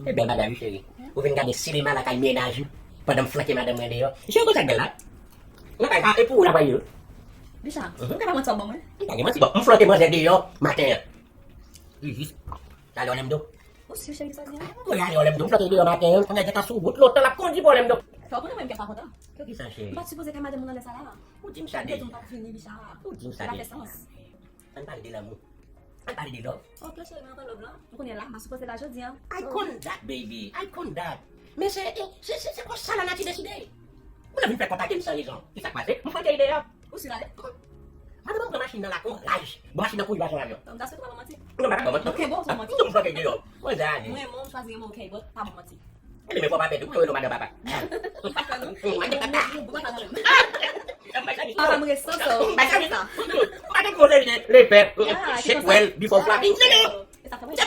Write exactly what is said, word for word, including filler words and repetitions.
E bèl bagay, wi, cheri. Ou vin gade sinema lakay mennaj ou pandan m flanke madanm mwen deyò. Cheri, konsa k bèl la? Lakay sa, e pou ou l ap ye. Bicha, ou ka pa manti ap ban mwen? M pa gen manti, bon, m flanke manzè deyò maten an. Wi, jis. Talè Orlando. Ou si cheri sa di an? Mwen ale Orlando, m flanke deyò maten an. Kòm gentan sou wout, lontan l ap kondi pou Orlando. Fè w konnen mwen m gen pa kontan. Pou ki sa, cheri? M pa t sipoze kay madanm ou nan lè sa la. Ou di m sa deja. Ou di m sa deja. Sa pa fè sans. Ann pale de lanmou. Ann pale de love. Ok, cheri, mwen antann love lan. Ou konnen la, m pa sipoze la jodi an. I condone that, baby. I condone that. Men se, se, se, se konsa lanati deside. Moun nan vin fè konpake m san rezon. Ki sa k pase? M flanke l deyò. Ou si l ale? Madanm mwen pran machin nan lakay, laj. Bon, machin nan kouri pase yon avyon. M ta swete w pa ban manti. Non, m pa ban manti. Ok, bon, w pa ban manti. M flanke l deyò. Mwen ale. Mwen, mwen chwazi renmen w, ok, but pa ban manti. Li menm fò pa pèdi, ou ka rele w madan papa. Ou pa fè non. Ou pa gen tata. Ou pa fè non. Papa m resan sa. Ou pa gen konsèy de lepè. Shake well before flapping. E sa fè mwen.